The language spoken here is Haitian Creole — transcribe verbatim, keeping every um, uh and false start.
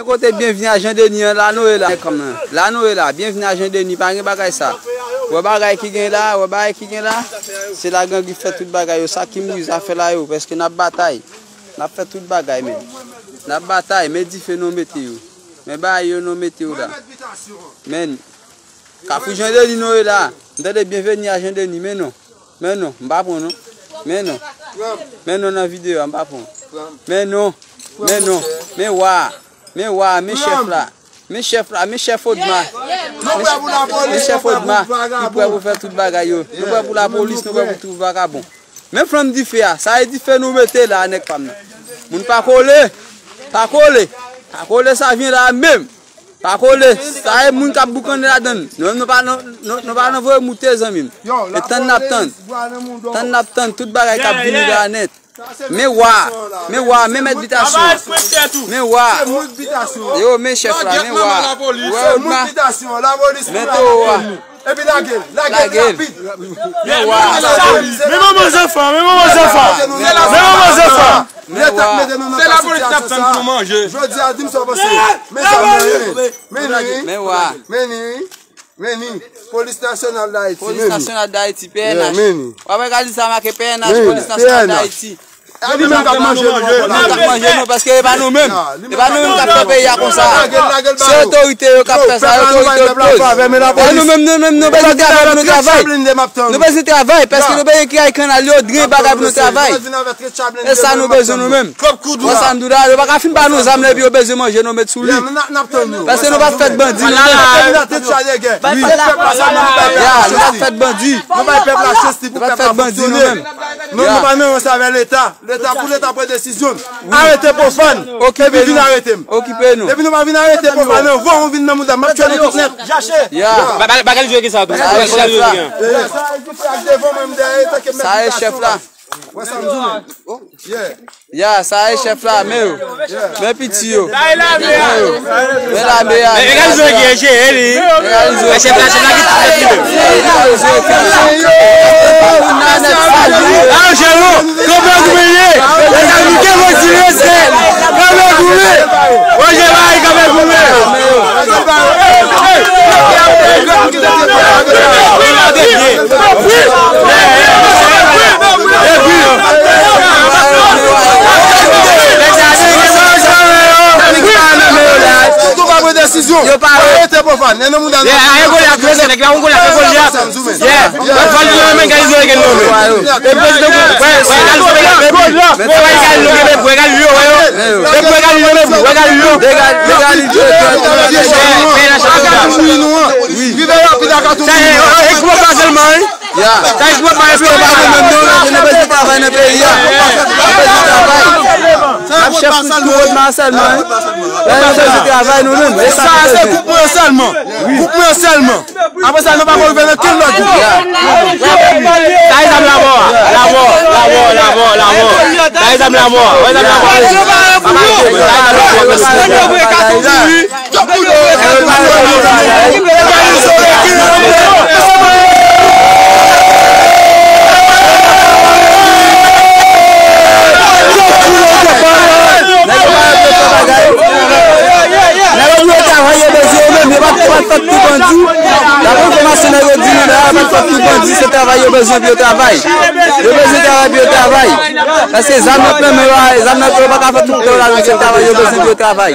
Kote byenvni a Jan Deni an, la nou ye la. La nou ye la, byenvni a Jan Deni, pa gen bagay sa. Wè bagay ki gen la, wè bagay ki gen la. Se la gang ki fè tout bagay yo, sa ki mouri zafè la yo, paske n ap batay. N ap fè tout bagay, men. N ap batay, men dife nou mete yo. Men bagay yo nou mete yo la. Men, Kafou Jan Deni nou ye la. M tande byenvni a Jan Deni, men non. Men non, m pa pran non. Men non. Men non nan videyo a, m pa pran. Men non. Men non. Men wa. Men wa, men chèf la. Men chèf la, men chèf Odma. Men chèf Odma, ki prè pou fè tout bagay yo. Nou prè pou lapolis, nou prè pou tout vakabon. Men flanm dife a, sa e dife nou mete la, nèg pa m nan. Moun pa kole, pa kole. Pa kole sa vyen la menm. Pa kole, sa e moun k ap boukannen ladan l. Nou menm nou pa, nou, nou, nou pa nan voye moute zanmi m. E tann n ap tann. Tann n ap tann tout bagay k ap vini la nèt. Men wa, men wa, men mèt bitasyon. Men wa. Yo, men chèf la, men wa. Wè Odma. Men towo a. Epi lage l, lage l rapid. Men wa. Men manman zanfan, men manman zanfan. Men manman zanfan. Leta k mete nou nan ka sitiyasyon sa. Jodi a, di m sa w panse. Men zam nan, men ni, men ni, men ni, Polis Nasyonal d Ayiti, Polis Nasyonal d Ayiti, P N H. W ap gade sa make P N H, Polis Nasyonal d Ayiti. A li menm k ap manje nou ankò la. K ap manje nou, paske e pa nou menm. E pa nou menm k ap fè peyi a konsa. Se otorite yo k ap fè sa, otorite yo k poze. E nou menm, nou menm, nou bezwen travay pou nou travay. Nou bezwen travay, paske nou bezwen kay kanal yo, dren bagay pou nou travay. E sa nou bezwen nou menm. Wè sa m di w la, yo pa ka fin ba nou zam la epi yo bezwen manje nou met sou li. Paske nou pa t fèt bandi, nou menm. Ya, nou pa t fèt bandi. Nou bay pèp la chans li pou pèp la fonksyone. Nou, nou pa nan rans avè Leta. Leta, pou Leta pran desizyon l. Arete Pwofàn. Epi vin arete m. Okipe nou. Epi nou pa vin arete Pwofàn anvan ou vin nan mouda, m ap tchwe nou tout nèt. Ya. Bagay li jwe ki sa tou. Bagay li jwe ki sa. Sa e chèf la. Wè sa m di nou. Yeah. Ya, sa e chèf la, men yo. Men piti yo. Men yo. Men lame a. Men gade zòrye ki jere li. Men gade zòrye. Chèf la, chèf la ki tout li menm. Anjelo, kanpe goumen ye. Lè sa nou te kontinye se kanpe goumen. Anjelo a kanpe goumen. Yo pa pran desizyon. Yo pa arete Pwofàn. Nèg la yon Goliath, Goliath, Goliath. Yeah. Pwofàn li menm gade zòrye gen nou menm. E prezidan pou wè, wè gade zòrye gen nou menm. Wè gade yo, wè yo. E wè gade yo menm, wè gade yo. Rive rapid ak Atoubwi. Sa e, e, e, e, sèlman, wi. Ya. Sa e, nou menm, nou, nou bezwen travay nan peyi a. Nou bezwen travay. N ap chèf tout, tout Odma sèlman, wi. La, nou bezwen travay, nou menm. E sa nou bezwen. Sa se gwoup mwen sèlman. Gwoup mwen sèlman. Apre sa, nou pa ka rive nan kenn lòt gwoup. Ya. Sa e zam la mò a. La mò, la mò, la mò, la mò. Sa e zam la mò a. Wè zam la mò a. Sa e zam la mò a. Nèg yo di yo travay, yo bezwen yo menm, yo pa t, yo pa t fè tout bandi. Daprè enfòmasyon nèg yo di nou la, yo pa t fè tout bandi, se travay yo bezwen pou yo travay. Yo bezwen travay pou yo travay. Paske zam nan nan men yo a, zam nan yo pa ka fè tout tan la, se travay yo bezwen pou yo travay.